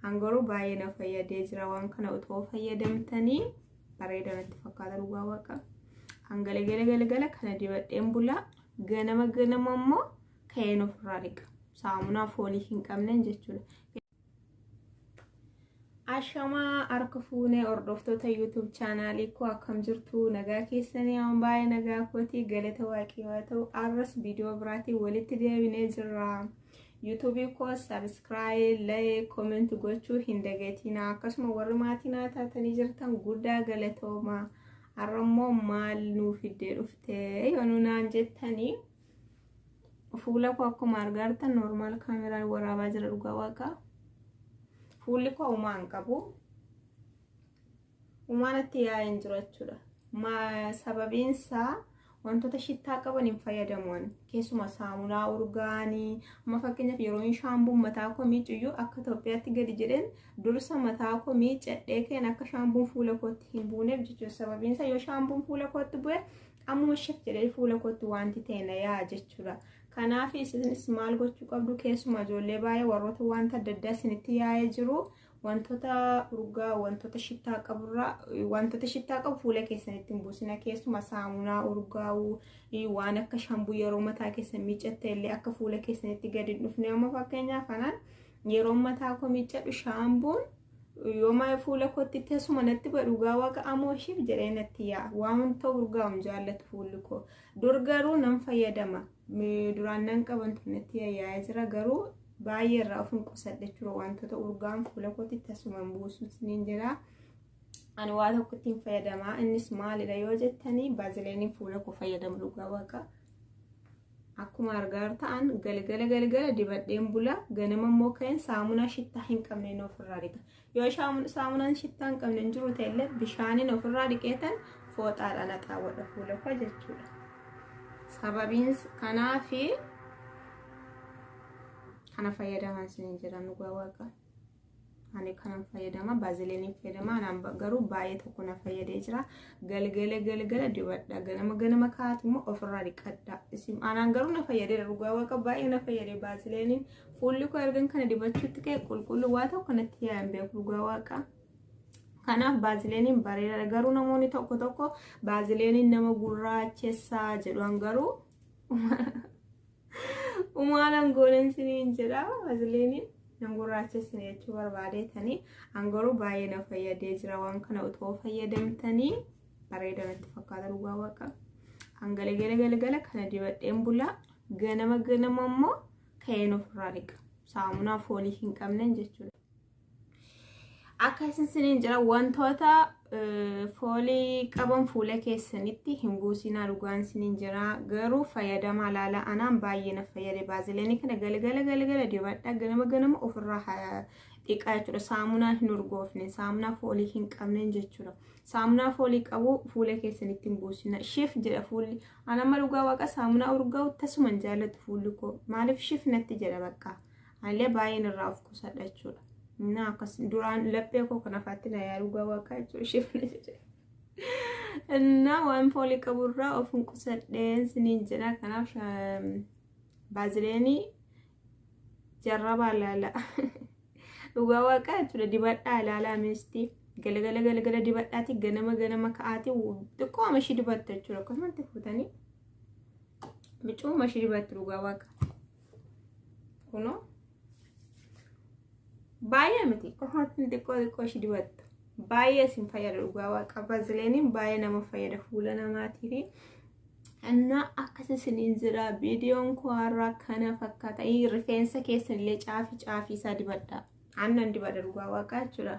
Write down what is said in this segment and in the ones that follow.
An garuu baay'ee na fayyadee jira. Waan kana otoo fayyadamtanii bareeda natti fakkaata, dhugaa waaqa. An galgala galgala kana dibadheen bula. Ganama ganama immoo ka'een ofirraa dhiqa. Saamunaa foolii hin qabnen jechuudha. Ashamaa, harka fuunee hordoftoota YouTube chaanaalii koo, akkam jirtu? Nagaa keessanii? Waan baay'ee nagaa kootii, galata Waaqayyoo haa ta'u. Arras viidiyoo biraatiin walitti deebinee jirra. YouTube koo subscribe, like, comment gochuu hin dagatinaa. Akkasuma warri maatii naa taatanii jirtan guddaa galatooma. Har'a immoo maal nuu fiddee dhuftee yoo naan jettanii, fuula koo akkuma argaa jirtan normal kaameraan waraabaa jira, dhugaa waaqaa. Fuulli koo uumaa hin qabu. Uumaan itti yaa'ee hin jiru jechuudha. Sababiin isaa wantoota shittaa qaban hin fayyadamu. Keessumaa saamunaa urgaanii. Amma fakkeenyaaf yeroo hin shaambuun mataa koo miicuyyuu akka Itoophiyaatti gadi jedheen dursa mataa koo miicadhee keen akka shaambuun fuula kootti hin buuneef jechuudha. Sababiin isaa yoo shaambuun fuula kootti bu'e ammuma shif jedhee fuula kootti wanti ta'e na yaa'a jechuudha. Kanaaf isinis maal gochuu qabdu? Keessumaa ijoollee baay'ee warroota wanta adda addaa isinitti yaa'ee jiru, wantoota urgaa, wantoota shittaa qaburraa, wantoota shittaa qabu fuula keessanitti hin buusina. Keessumaa saamunaa urgaa'uu, waan akka shaambuu yeroo mataa keessan miiccatte illee akka fuula keessanitti gadi hin dhufne. Amma fakkeenyaaf kanaan yeroo mataa koo miiccadhu shaambuun yoo fuula kootti tasuma natti bu'e, dhugaa waaqa, amooshiif jedhee natti yaa'a. Wanta urgaa'u hin jaallatu fuulli koo. Dur garuu nan fayyadama. Duraan nan qaban natti yaa'ee jira, garuu baay'ee irraa of hin qusadha jechuudha. Wantoota urgaa'an fuula kootti tasuma hin buusu niin jedha. Ani waa tokko ittiin fayyadamaa, innis maalidha yoo jettanii, baaziliiniin fuula koo fayyadamu, dhugaa waaqa. Akkuma argaa ta'an galgala galgala dibadheen bula. Ganama immoo ka'een saamunaa shittaa hin qabne ofirraa dhiqa. Yoo saamunaan shittaa hin qabne hin jiru ta'ellee bishaaniin ofirraa dhiqeetan fooxaadhaan haxaawwadha fuula koo jechuudha. Sababiin kanaafi kana fayyadamaa isiniin jedhan, dhugaa waaqa. Ani kanan fayyadama, baaziliinii fayyadama. Anaan garuu baay'ee tokko na fayyadee jira. Galgala galgala dibadha. Ganama ganama kaa'atu immoo ofirraa dhiqadha. Anaan garuu na fayyadeera, dhugaa waaqa, baay'ee na fayyade baaziliiniin. Fuulli koo ergan kana dibachuutti ka'e qulqulluu, waa tokko natti yaa'an beeku, dhugaa waaqa. Kanaaf baaziliiniin bareedaadha. Garuu namoonni tokko tokko baaziliiniin nama gurraachessaa jedhu, garuu umaan goonen siniin jedha, baaziliiniin nan gurraachessine jechuu barbaadeetanii. An garuu baay'ee na fayyadee jira. Waan kana otoo fayyadamtanii bareeda natti fakkaata, dhugaa waaqa. An galgala galgala kana dibadheen bula. Ganama ganama immoo ka'een ofirraa dhiqa. Saamunaa foolii hin qabnen jechuudha. Akka isiniin jira, wantoota foolii qaban fuula keessanitti hin buusinaa, dhugaan isiniin jira. Garuu fayyadamaa laala, anaan baay'ee na fayyade. Baaziliinii kana galgala galgala dibadha, ganama ganama ofirraa dhiqaa jechuudha. Saamunaa hin urgoofne, saamunaa foolii hin qabnen jechuudha. Saamunaa foolii qabu fuula keessanitti hin buusina, shif jedha fuulli. Anamma dhugaa waaqa saamunaa urgaa'u tasuma hin jaallatu. Fuulli koo maaliif shif natti jedha bakka anillee baay'een irraa of qusadha jechuudha. Na akkas duraan laphee koo kana faatti na yaa, dhugaa waaqaa jechuudha, shifna jedhe. Innaa waan foolii qaburraa of hin qusadheen siniin jedha. Kanaaf baazileenii jarrabaa laala. Dhugaa waaqaa jechuudha, dibadhaa ilaalaa meestii. Galgala galgala dibadhaati, ganama ganama ka'aati xiqqoo ishii dibattu jechuudha. Akkasumatti fuutanii bicuuma ishii dibattu, dhugaa waaqa. Kunoo baay'ee miti, qofaatti xiqqoo xiqqoo ishii dibattu. Baay'ee isin fayyada, dhugaa waaqa. Baaziliiniin baay'ee nama fayyada fuula namaatii fi innaa akkas isiniin jira. Viidiyoon koo har'aa kana fakkaata. Rifeensa keessan illee caafii caafii isaa dibadha. Aannan dibadha, dhugaa waaqaa jechuudha.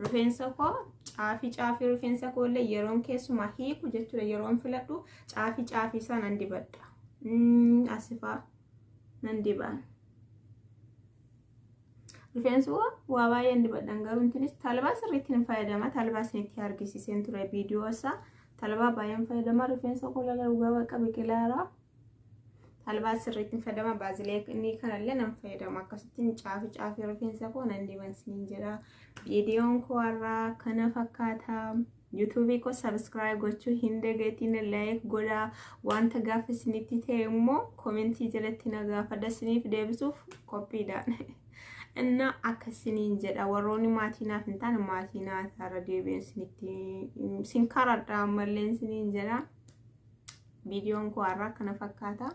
Rifeensa koo caafii caafii rifeensa koo illee yeroon keessumaa hiiku jechuudha, yeroon filadhu caafii caafii isaa nan dibadha. Asifaa nan dibaan. Rifeensi waa baay'een dibadhan, garuu intinis talbaa sirriitti hin fayyadama. Talbaa isinitti argisiiseen ture viidiyoo isaa. Talbaa baay'een fayyadama. Rifeensa koo lala, dhugaa waaqa, biqilaara. Talbaa sirriitti hin fayyadama. Baazileekii kanallee nan fayyadama. Akkasittiin caafii caafii rifeensa koo nan diban isiniin jedha. Viidiyoon koo har'aa kana fakkaata. YouTube koo subscribe gochuu hin dagatiin, like godhaa. Wanta gaafa isinitti ta'e immoo comment jalatti na gaafadha, isiniif deebisuuf qophiidhaan. Inna akkasiniin jedha, warroonni maatii naaf hin taane maatii naaf irra deebi'een sinitti sin karadha ammallee siniin jedha. Viidiyoon koo har'a kana fakkaata.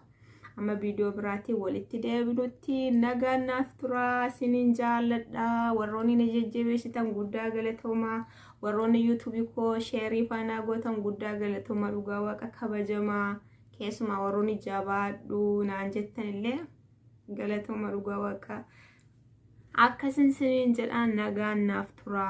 Amma viidiyoo biraatiin walitti deebinutti nagaan naaf tura, siniin jaalladha. Warroonni na jajjabeessitan guddaa galatoomaa. Warroonni yuutuubii koo sheerii faanaa gootan guddaa galatoomaa, dhugaa waaqa kabajamaa. Keessumaa warroonni jabaadhu naan jettan illee galatooma, dhugaa waaqa. Akkasin siniin jedha, nagaan naaf tura.